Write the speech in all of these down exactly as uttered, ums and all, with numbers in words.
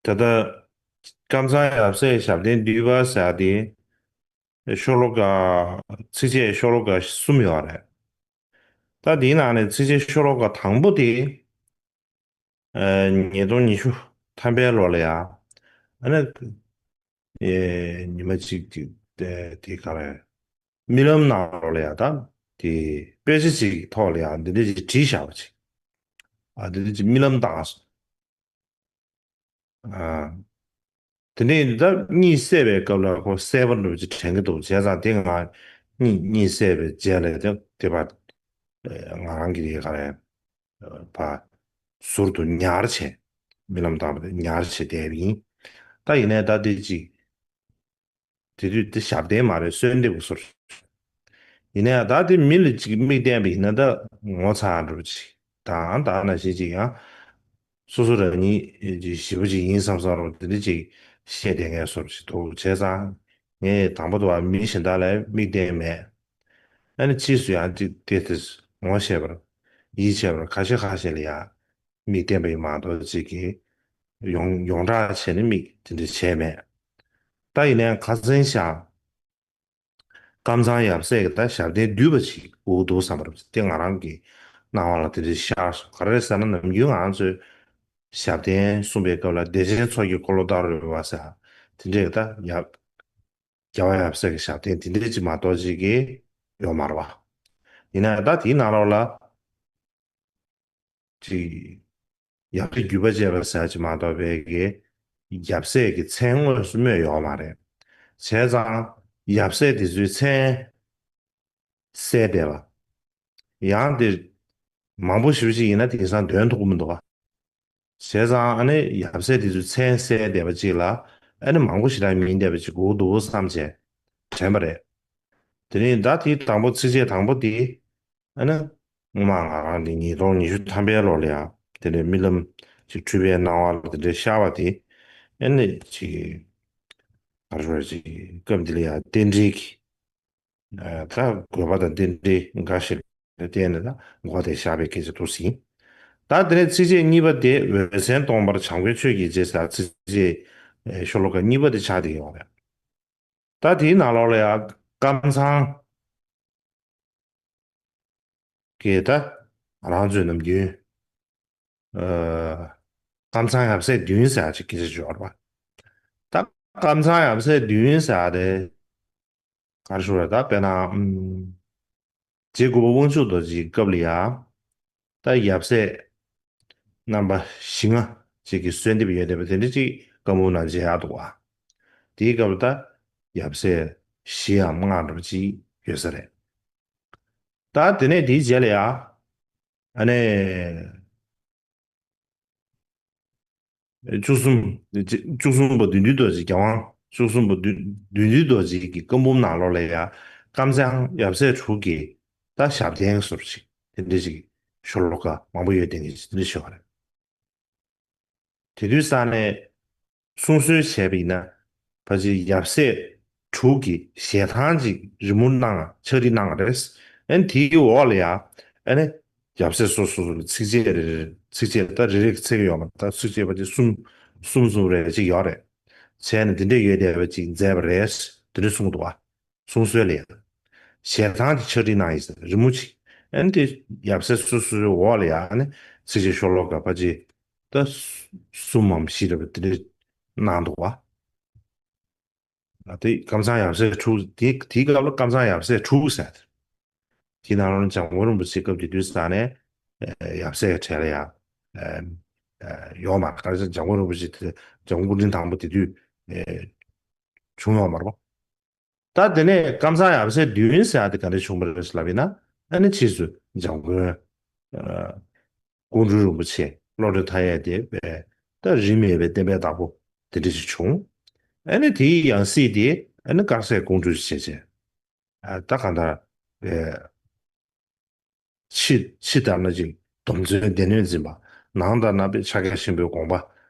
ད་ལྟ་ཀམ་ཚང་ཡབ་སྲས་ཞབས་བརྟན་འདུས་པ་ཟེར་ཡ་དེ་ཤོ་ལོ་ཀ་ཚིགས་བཅད་ཤོ་ལོ་ཀ་གསུམ་ཡོད་རེད། ད་དེའི་ནང་ནས་ཚིགས་བཅད་ཤོ་ལོ་ཀ་དང་པོ་དེ། ཨ། ཉིས་སྟོང་ཉི་ཤུ་ཐམ་པའི་ལོ་ལ་ཡ། ཨ་ནི། ཨེ། ཉི་མ་གཅིག་གཅིག་དེ་དེ་ག་རེ། རྨི་ལམ་ནང་ལོགས་ལ་ཡ་ད། དེ་དཔེ་ཆ་ཅིག་གི་ཐོག་ལ་ཡ་འདི་འདྲ་ཅིག་བྲིས་བཞག་པ་ཅིག་ཨ། འདི་འདྲ་ཅིག་རྨི་ལམ་བཏང་སོང་། ཨ། དེ་ནས་ད་གཉིད་སད་པའི་སྐབས་ལ་ཁོ་གསལ་པོ་འདྲ་ཅིག་དྲན་གྱི་འདུག་བྱས་ཙང་དེ་ང་གཉིད་གཉིད་སད་པའི་རྗེས་ལ་དེ་དེ་བར་ང་རང་གི་དེ་ག་རེ་བ་ཟུར་དུ་ཉར་བྱས། རྨི་ལམ་བཏང་བ་དེ་ཉར་བྱས་བསྡད་པ་ཡིན། ད་ཡིན་ནའི་ད་དེ་ཅིག་དེ་དུས་དེ་ཞབས་བརྟན་མ་རེད། གསོལ་འདེབས་ཀྱི་ཟུར། ཡིན་ནའི་ད་དེ་མི་ལ་ཅིག་མིག་བསྟན་པ་ཡིན་ན་ད་ངོ་ཚ་འགྲོ་ཅིག་དང་ད་ནང་བཞིན་ཅིག་ཡང་། སོ་སོ་རང་ཉིད་ཅིག་ཞེ་པོ་ཅིག་ཡིན་བསམ་བསམ་རོགས་དེ་འདྲ་ཅིག་བཤད་བསྡད་མཁན་ཟུར་ཅིག་འདུག་བྱས་ཙང་ངས་དང་པོ་དུ་བ་མི་གཞན་དག་ལ་མིག་བསྟན་མེད། ཨ་ནི་ཕྱིས་སུ་ཡང་ཅིག་དེ་དེ་ངོ་ཤེས་པར་ཡིད་ཆེས་པར་ཁ་ཤས་ཁ་ཤས་ལ་ཡང་མིག་བསྟན་པ་ཡིན་མ་གཏོགས་ཅིག་གིས་ཡོངས་ཡོངས་གྲགས་བྱས་ནས་མིག་དེ་འདྲ་བྱས་མེད། ད་ཡིན་ནའི་ཁ་སང་ཞག་ཀམ་ཚང་ཡབ་སྲས་ཀྱི་ད་ཞབས་བརྟན་བསྡུས་པ་ཞིག་དགོས་འདུག་བསམ་པ་རེད། དེ་ང་རང་གི་སྣང་བ་ལ་དེ་འདྲ་ཤར་སོང་། ག་རེ་ཟེར་ན་ནམ་རྒྱུན་ང་རང་ཚོས་ཞབས་བརྟན་གསུངས་པའི་སྐབས་ལ་བདེ་ཆེན་མཚོ་སྐྱེས་འཁོར་ལོ་བདག་རོལ་པ་ཟེར་དེ་འདྲས་ད་ཡབ་རྒྱལ་བ་ཡབ་སྲས་ཀྱི་ཞབས་བརྟན་དེ་འདྲས་ཅིག་མ་གཏོགས་ཅིག་གི་ཡོད་མ་རེད་བ། ཡིན་ན་ད་དེའི་ནང་ལོགས་ལ། ཅིག་ཡབ་སྲས་བརྒྱུད་པ་བཅས་པ་ཟེར་ཅིག་མ་གཏོགས་པའི་གི་ཡབ་སྲས་ཀྱི་མཚན་དངོས་སུ་སྨོས་ཡོད་མ་རེད། བྱས་ཙང་ཡབ་སྲས་དེ་ཚོའི་མཚན་གསལ་བསྡད་པ། ཡང་དེ་མང་པོ་ཞེ་པོ་ཅིག་ཡིན་ན་དེང་སང་འདོན་ཐུབ་ཀྱི་མི་འདུག་བ། བྱས་ཙང་ཨ་ནི་ཡབ་སྲས་དེ་ཚོའི་མཚན་གསལ་བསྡད་པ་ཅིག་ལ་ཨ་ནི་མང་པོ་ཞེ་དྲག་མིན་བསྡད་པ་ཅིག་དགོས་འདུག་བསམ་བྱས་དྲན་པ་རེད། དེ་ནས་ཟླ་དེའི་དང་པོ་ཚིགས་བཅད་དང་པོ་དེ། ཨ་ནི། སྔོན་མ་ང་རང་གི་ཉིས་སྟོང་ཉི་ཤུ་ཐམ་པའི་ལོ་ལ་ཡང་དེ་འདྲའི་རྨི་ལམ་ཅིག་འཁྲུལ་པའི་སྣང་བ་ལ་དེ་འདྲའི་ཤར་བ་དེ། ཨ་ནི་ཅིག་ག་རེ་ཞུ་དགོས་རེད། ཅིག་སྐབས་འདི་ལ་ཡང་རྟེན་འབྲེལ་གྱི། ཨ། ད་དགོས་པ་དང་རྟེན་འབྲེལ་འགའ་ཞིག་ལ་བརྟེན་ནས་ད་མགོ་དེ་ཤར་བའི་སྐད་ཆ་འདུག་ཟིན། ད་དེ་ནས་ཚིགས་བཅད་གཉིས་པ་དེ་འོད་མཚན་སྟོང་པར་བྱམས་མགོན་ཆོས་ཀྱི་རྗེ་ཟེར་ཚིགས་བཅད་ཤོ་ལོ་ཀ་གཉིས་པ་དེ་ཆགས་བསྡད་ཡོད་རེད། ད་དེའི་ནང་ལོགས་ལ་ཡང་ཀམ་ཚང་གི་ད་ང་རང་ཚོའི་ནམ་རྒྱུན། ཨ། ཀམ་ཚང་ཡབ་སྲས་བདུན་ཟེར་ཡག་ཅིག་སྐད་ཆ་ཡོད་རེད་པ། ད་ཀམ་ཚང་ཡབ་སྲས་བདུན་ཟེར་ཡག་དེ་ག་རེ་ཞུ་དགོས་རེད། ད་དཔེར་ན། ཨུམ། རྗེ་གུང་པ་དབང་ཕྱུག་རྡོ་རྗེའི་སྐབས་ལ་ཡང་། ད་ཡབ་སྲས་རྣམ་པ་བཞི་ལྔ་ཅིག་གིས་གསོལ་འདེབས་ཡོད་བསྡད་པ་དེ་འདྲ་ཅིག་བཀའ་འབུམ་ནང་མཇལ་ཡག་འདུག་བ། དེའི་སྐབས་ལ་ད་ཡབ་སྲས་བཞི་འམ་ལྔ་འདྲ་པོ་ཅིག་ཡོད་ས་རེད། ད་དེ་ནས་དེའི་རྗེས་ལ་ཡང་། ཨ་ནི། བཅུ་གསུམ། བཅུ་གསུམ་པ་བདུད་འདུལ་རྡོ་རྗེ། རྒྱལ་དབང་བཅུ་གསུམ་པ་བདུད་བདུད་འདུལ་རྡོ་རྗེ་གི་བཀའ་འབུམ་ནང་ལོགས་ལ་ཡང་ཀམ་ཚང་ཡབ་སྲས་དྲུག་གི་ད་ཞབས་བརྟན་ཟུར་ཅིག་དེ་འདྲ་ཅིག་ཤོ་ལོ་ཀ་མང་པོ་ཡོད་དེ་ནི་དེ་འདྲ་ཞིག་ཡོད་རེད། དེ་དུས་ས་ནས་གསུང་སྲོལ་བྱས་པ་ཡིན་ན། ཕལ་ཆེར་ཡབ་སྲས་དྲུག་གི་ཞལ་ཐང་ཅིག་རི་མོ་གནང་ཕྱག་བྲིས་གནང་བ་རེད། ཨ་ནི་དེའི་འོག་ལ་ཡང་ཨ་ནི་ཡབ་སྲས་སོ་སོ་སོ་ལ་ཚིགས་བཅད་རེ་རེ། ཚིགས་བཅད་ད་རེ་རེ་གི་ཚིག་ཡོད་མ་རེད། ད་ཚིགས་བཅད་ཕལ་ཆེར་གསུམ་གསུམ་གསུམ་རེ་ཅིག་ཡོད་རེད། བྱས་ནས་འདི་འདྲས་ཡོད་བསྡད་པ་ཅིག་མཛད་པ་རེད། འདི་འདྲས་གསུངས་འདུག་བ། གསུང་སྲོལ་ལ་ཡང་། ཞལ་ཐང་གི་ཕྱག་བྲིས་གནང་ཡིན་ཟེར་རི་མོ་ཅིག་ཨ་ནི་དེ་ཡབ་སྲས་སོ་སོའི་འོག་ལ་ཡང་ཨ་ནི་ཚིགས་བཅད་ཤོ་ལོ་ཀ་ཕལ་ཆེར་ད་གསུམ་མམ་བཞི་རེ་བ་དེ་འདྲས་གནང་འདུག་བ། ཨ། དེ་ཀམ་ཚང་ཡབ་སྲས་དྲུག་དེ་དེའི་སྐབས་ལ་ཀམ་ཚང་ཡབ་སྲས་དྲུག་ཟེར། དེའི་ནང་ལ་འཇམ་མགོན་རིན་པོ་ཆེ་སྐབས་དེ་དུས་ས་ནས་ཡབ་སྲས་གྲས་ལ་ཡང་ཡོད་མ་རེད། ག་རེ་ཟེར་འཇམ་མགོན་རིན་པོ་ཆེ་དེ་འཇམ་མགོན་སྐུ་ཕྲེང་དང་པོ་དེ་དུས་བྱུང་ཡོད་མ་རེད་པ། ད་དེ་ནས་ཀམ་ཚང་ཡབ་སྲས་བདུན་ཟེར་ཡག་དེ་ག་འདྲ་བྱུང་བ་རེད་ལབ་ཡིན་ན། ཨ་ནི་ཕྱིས་སུ་འཇམ་མགོན་ཀོང་སྤྲུལ་རིན་པོ་ཆེ་བློ་གྲོས་མཐའ་ཡས་དེ་བས་ད་རིས་མེད་པའི་བསྟན་པའི་བདག་པོ་དེ་འདྲ་ཞིག་བྱུང་། ཨ་ནི་དེའི་ཡང་སྲིད་དེ་ཨ་ནི་དཀར་ཟས་ཀོང་སྤྲུལ་ཞེས་བྱས། ཨ། ད་གང་ལྟར་བས། ཕྱི་ཕྱི་ལྟར་ན་ཅིག་སྡོམ་བརྩོན་སྡེ་སྣོད་འཛིན་པ། ནང་ལྟར་ན་པའི་ཕྱག་རྒྱ་ཆེན་པོའི་དགོངས་པ་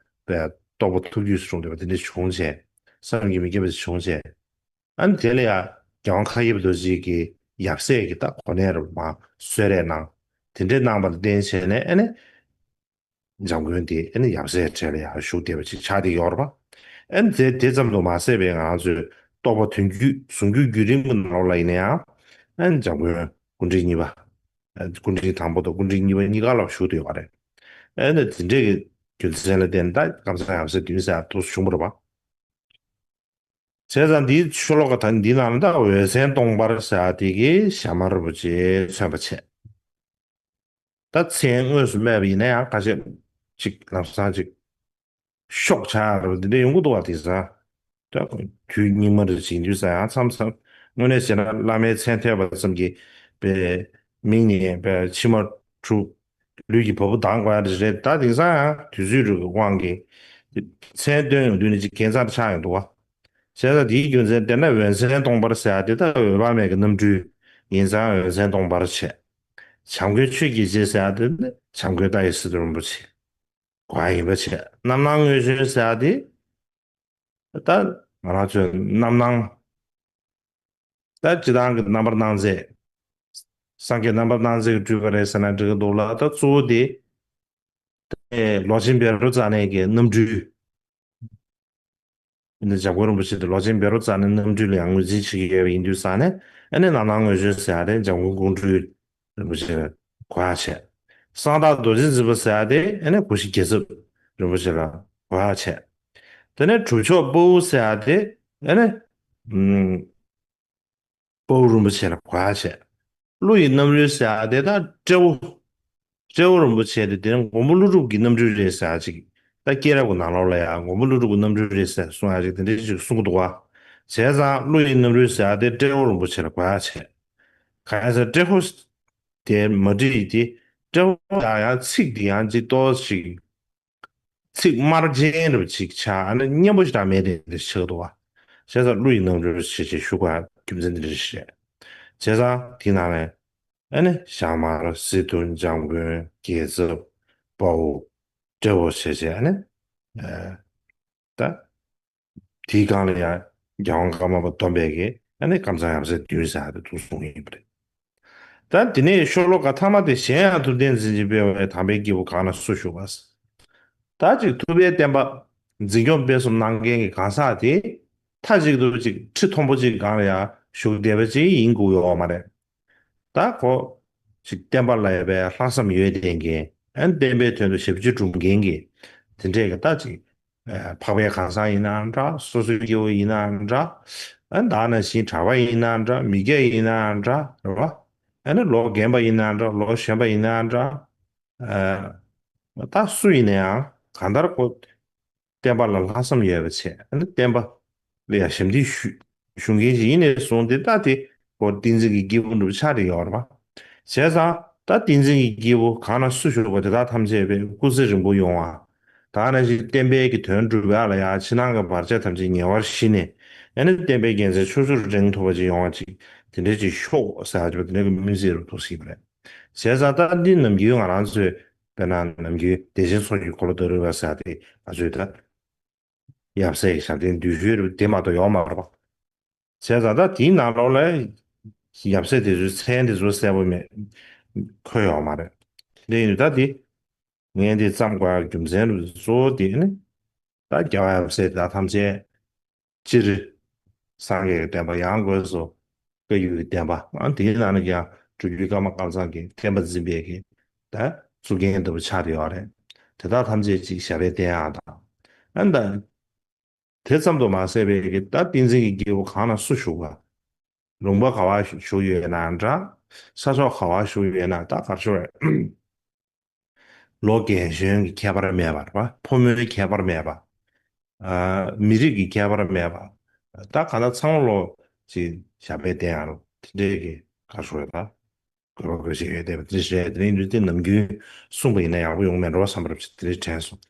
པའི་རྟོགས་པ་ཐུགས་རྒྱུད་སུ་བྱུང་བསྡད་པ་དེ་འདྲ་བྱུང་བྱས། བསམ་གྱིས་མི་ཁྱབ་པ་བྱུང་བྱས། ཨ་ནི་དེ་ལ་ཡང་རྒྱལ་དབང་མཁའ་ཡི་རྡོ་རྗེ་གི་ཡབ་སྲས་ཀྱི་ད་གོ་གནས་རུ་མ་གསོལ་རས་གནང་། དེ་འདྲའི་གནང་བ་ལ་བརྟེན་བྱས་ནས་ཨ་ནི། འཇམ་མགོན་དེ་ཨ་ནི་ཡབ་སྲས་གྲས་ལ་ཡང་བཞུགས་བསྡད་པ་ཅིག་ཆགས་བསྡད་ཡོད་རེད་པ། ཨ་ནི་དེ་དེ་ཙམ་དུ་མ་ཟད་པའི་ང་རང་ཚོའི་རྟོགས་པ་དོན་བརྒྱུད་གཟུངས་བརྒྱུད་བརྒྱུད་རིམ་གྱི་ནང་ལོགས་ལ་ཡིན་ན་ཡང་ཨ་ནི་འཇམ་མགོན་སྐུ་ཕྲེང་གཉིས་པ། ཨ་སྐུ་ཕྲེང་དང་པོ་དང་སྐུ་ཕྲེང་གཉིས་པ་གཉིས་ཀ་ལ་བཞུགས་བསྡད་ཡོད་རེད། ཨ་ནི་དེ་འདྲའི་གི་རྒྱུ་མཚན་ལ་བརྟེན་ད་ཀམ་ཚང་ཡབ་སྲས་བདུན་ཟེར་ཡ་འདུག་སེ་བྱུང་བ་རེད་པ། བྱས་ཙང་འདིའི་ཤོ་ལོ་ཀ་ད་འདི་ནང་ལ་ད་འོད་ཟེར་སྟོང་འབར་ཟེར་ཡ་དེ་གིས་ཞྭ་དམར་རིན་པོ་ཆེ་མཚོན་པ་བྱས། ད་མཚན་དངོས་སུ་སྨྲས་པ་ཡིན་ན་ཡང་ཁ་ཤས་ཅིག་ལམ་སང་ཅིག་ཤོག་ཆག་རུ་འདི་འདྲ་ཡོང་གི་འདུག་བ། དེང་སང་ད་དུས་སྙིགས་མ་རེ་བྱེད་དུས་ཙང་ཡང་མཚམས་མཚམས་དངོས་གནས་བྱས་ན་བླ་མའི་མཚན་ཐོས་པ་ཙམ་གྱིས་པའི་མིག་ནས་པའི་མཆི་མ་འཁྲུག་ལུས་ཀྱི་བ་སྤུ་ལྡང་དགོས་ཡ་རེད། ད་དེང་སང་ཡང་དུས་ཚོད་རིག་དབང་གིས་མཚན་བཏོན་ཡོང་དུས་ནི་ཅིག་ཁྱད་མཚར་ཆགས་ཡོང་འདུག་བ། བྱས་ཙང་དེའི་རྒྱུ་མཚན་དེ་ན་འོད་མཚན་སྟོང་འབར་ཟེར་ཡ་དེ་ད་འོད་དཔག་མེད་ཀྱི་རྣམ་འཕྲུལ་ཡིན་ཙང་འོད་མཚན་སྟོང་འབར་བྱས། བྱམས་མགོན་ཆོས་ཀྱི་རྗེ་ཟེར་ཡ་དེ་ནི་བྱམས་མགོན་ཏཱ་ཡེ་སི་ཏུ་རིན་པོ་ཆེ་གོ་ཡ་ཡིན་པ་བྱས། རྣམ་སྣང་དངོས་བྱོན་ཟེར་ཡ་དེ་ད་ང་རང་ཚོའི་རྣམ་སྣང་ད་སྤྱིར་བཏང་གི་རྣམ་པར་སྣང་མཛད། སངས་རྒྱས་རྣམ་པར་སྣང་མཛད་ཀྱི་སྤྲུལ་པ་རེད་ཟེར་ན་འགྲིག་གི་འདུག་ལ། ད་གཙོ་བོ་དེ་ལོ་ཆེན་བཻ་རོ་ཙ་ན་གི་རྣམ་འཕྲུལ། འདི་འཇམ་མགོན་རིན་པོ་ཆེ་དེ་ལོ་ཆེན་བཻ་རོ་ཙ་ན་རྣམ་འཕྲུལ་ལ་ཡང་ངོས་འཛིན་བྱེད་ཀྱི་ཡོད་པ་ཡིན་དུས་ཙང་ནས་ཨ་ནི་རྣམ་སྣང་དངོས་བྱོན་ཟེར་ཡ་དེ་འཇམ་མགོན་ཀོང་སྤྲུལ་རིན་པོ་ཆེ་ལ་གོ་ཡ་བྱས། གསང་བདག་རྡོ་རྗེ་འཛིན་པ་ཟེར་ཡ་དེ་ཨ་ནི་སྐུ་ཞབས་རྒྱལ་ཚབ་རིན་པོ་ཆེ་ལ་གོ་ཡ་བྱས། དེ་ནས་གྲུབ་མཆོག་དཔའ་བོ་ཟེར་ཡ་དེ་ཨ་ནི་ཨུམ། དཔའ་བོ་རིན་པོ་ཆེ་ལ་གོ་ཡ་བྱས། ཀླུ་ཡི་རྣམ་རོལ་ཟེར་ཡ་དེ་ད་སྤྲེའུ། སྤྲེའུ་རིན་པོ་ཆེ་དེ་དེ་ནི་མགོན་པོ་ཀླུ་སྒྲུབ་ཀྱི་རྣམ་འཕྲུལ་རེད་ཟེར་ཡ་ཅིག་ད་སྐྱེས་རབས་ཀྱི་ནང་ལོགས་ལ་ཡང་མགོན་པོ་ཀླུ་སྒྲུབ་ཀྱི་རྣམ་འཕྲུལ་རེད་ཟེར་གསུང་ཡ་ཅིག་དེ་འདྲ་ཅིག་གསུང་གི་འདུག་བ། བྱས་ཙང་ཀླུ་ཡི་རྣམ་རོལ་ཟེར་ཡ་དེ་སྤྲེའུ་རིན་པོ་ཆེ་ལ་གོ་ཡ་བྱས། གང་ཡིན་ཟེར་སྤྲེའུ་དེ་མ་བྲིས་ཏེ་སྤྲེའུ་ཡང་ཡང་ཚིག་དེ་ཡང་ཅིག་ཏོག་ཅིག་ཚིག་དམར་རྗེན་རུ་ཅིག་ཆགས། ཨ་ནི་སྙན་པོ་ཞིག་རང་མེད་དེ་འདྲ་ཆགས་འདུག་བ། བྱས་ཙང་ཀླུ་ཡི་རྣམ་རོལ་ཞེས་བྱས་ཞུ་དགོས་རྒྱུ་མཚན་འདི་འདྲ་ཞིག་རེད། བྱས་ཙང་དེའི་ནང་ནས་ཨ་ནི་ཞྭ་དམར་སི་ཏུ་འཇམ་མགོན་རྒྱལ་ཚབ་དཔའ་བོ་སྤྲེའུ་བྱས་བྱས་ཨ་ནི་ཨ་ད་དེའི་སྒང་ལ་ཡང་རྒྱལ་དབང་ཀརྨ་པ་སྡོམ་པས་ཀྱིས་ཨ་ནི་ཀམ་ཚང་ཡབ་སྲས་བདུན་ཟེར་ཡ་དེ་འདུག་གསུངས་ཡིན་པ་རེད། ད་དེ་ནས་ཤོ་ལོ་ཀ་ཐ་མ་དེ་གཞན་ཡང་ཐུབ་བསྟན་འཛིན་གྱིས་སྤེལ་བའི་དམ་པའི་སྐྱེས་བུ་གང་ན་སུ་བཞུགས་པ། ད་ཅིག་ཐུབ་པའི་བསྟན་པ་འཛིན་སྐྱོང་སྤེལ་གསུམ་གནང་མཁན་གྱི་གང་ཟག་དེ་མཐའ་གཅིག་ཏུ་ཅིག་ཁྲི་མཐོན་པོ་ཅིག་སྒང་ལ་ཡང་བཞུགས་བསྡད་པ་ཅིག་ཡིན་དགོས་ཡོད་མ་རེད། ད་ཁོ་ཅིག་བསྟན་པ་ལ་ཡོད་པའི་ལྷག་བསམ་ཡོད་བསྡད་མཁན་ཨ་ནི་བསྟན་པའི་དོན་དུ་ཞབས་ཕྱི་སྒྲུབ་མཁན་གྱི་དེ་འདྲས་ཀྱི་ད་ཅིག་ཨ་འཕགས་པའི་གང་ཟག་ཡིན་ནའང་འདྲ། སོ་སོའི་སྐྱེ་བོ་ཡིན་ནའང་འདྲ། ཨ་ནི་ད་ནང་བཞིན་གྲྭ་པ་ཡིན་ནའང་འདྲ། མི་སྐྱ་ཡིན་ནའང་འདྲ། རེད་བ། ཨ་ནི་ལོ་རྒན་པ་ཡིན་ནའང་འདྲ། ལོ་གཞོན་པ་ཡིན་ནའང་འདྲ། ཨ་ད་སུ་ཡིན་ན་ཡང་གང་ལྟར་ཁོ་བསྟན་པ་ལ་ལྷག་བསམ་ཡོད་པ་བྱས། ཨ་ནི་བསྟན་པ་ལ་ཡང་ཞབས་འདེགས་ཞུ་ཞུ་མཁན་ཞིག་ཡིན་ནས་བཟུང་སྟེ་ད་དེ་ཁོ་བསྟན་འཛིན་གྱི་སྐྱེས་བུ་འདྲ་པོ་ཆགས་བསྡད་ཡོད་རེད་བ། བྱས་ཙང་ད་བསྟན་འཛིན་གྱི་སྐྱེས་བུ་གང་ན་སུ་བཞུགས་པ་དེ་དག་ཐམས་ཅད་པའི་སྐུ་ཚེ་རིང་པོ་ཡོང་བ། ད་ནང་བཞིན་བསྟན་པའི་གི་དོན་སྒྲུབ་ཡག་ལ་ཡང་ཕྱི་ནང་གི་བར་ཆད་ཐམས་ཅད་ཉེ་བར་ཞི་ནས་ཨ་ནི་བསྟན་པའི་རྒྱལ་མཚན་ཕྱོགས་བཅུར་བསྒྲེང་ཐུབ་པ་ཅིག་ཡོང་བ་ཅིག་དེ་འདྲ་ཅིག་ཤོག་ཟེར་ཡག་ཅིག་དེ་འདྲ་གི་སྨོན་ཚིག་རུ་ཐུགས་སྲིད་པ་རེད། བྱས་ཙང་ད་འདི་ནམ་རྒྱུན་ང་རང་ཚོས་དཔེར་ན་ནམ་རྒྱུན་བདེ་ཆེན་མཚོ་སྒྱུར་འཁོར་ལོ་བདག་རི་བ་ཟེར་ཡག་དེ་ང་ཚོས་ད་ཡབ་སྲས་ཀྱི་ཞབས་བརྟན་བསྡུས་ཤོས་རུ་དེ་མ་གཏོགས་ཡོད་མ་རེད་པ། བྱས་ཙང་ད་དེའི་ནང་ལོགས་ལ་ཡབ་སྲས་དེ་ཚོའི་མཚན་དེ་ཚོ་གསལ་པོ་མེད། འཁོད་ཡོད་མ་རེད། དེ་ཡིན་དུས་ད་དེ་ངས་འདི་བརྩམས་དགོས་ཡག་རྒྱུ་མཚན་རུ་གཙོ་བོ་དེ་ནི་ད་རྒྱལ་བ་ཡབ་སྲས་དེ་དག་ཐམས་ཅད་སྤྱིར་སངས་རྒྱས་ཀྱི་བསྟན་པ་ཡང་སྒོས་སུ་བཀའ་བརྒྱུད་ཀྱི་བསྟན་པ་ཨ་དེའི་ནང་ནས་ཀྱང་སྤྲུལ་སྐུ་ཀརྨ་ཀམ་ཚང་གི་བསྟན་པ་འཛིན་པའི་གི་ད་གཙུག་རྒྱན་ལྟ་བུ་ཆགས་བསྡད་ཡོད་རེད། དེ་དག་ཐམས་ཅད་ཅིག་ཞབས་པད་བརྟན་ཡག་དང་ཨ་ད། དེ་ཙམ་དུ་མ་ཟད་པའི་གི་ད་བསྟན་འཛིན་གྱི་སྐྱེས་བུ་གང་ན་སུ་བཞུགས་པ། ལུང་པ་ག་བ་བཞུགས་ཡོད་ན་འདྲ། ས་ཕྱོགས་ག་བ་བཞུགས་ཡོད་ན་ད་གར་ཞུ་བས། ལོ་རྒན་གཞོན་གྱི་ཁྱད་པར་མེད་པ་རེད་པ། ཕོ་མོའི་ཁྱད་པར་མེད་པ། ཨ་མི་རིགས་ཀྱི་ཁྱད་པར་མེད་པ། ད་ག་ད་ཚང་ལོ་ཅིག་ཞབས་པད་བརྟན་ཡག་དེ་འདྲའི་གི་གར་ཞུ་བས་ད། དགོས་པ་དགོས་ཆེད་ཡོད་བསྡད་པ་དེ་རེད། དེ་ཡིན་དུས་དེ་ནམ་རྒྱུན་གསུངས་པ་ཡིན་ན་ཡག་པོ་ཡོང་མེད་འགྲོ་བསམ་པ་རེད། དེ་རེད་དྲན་སོང་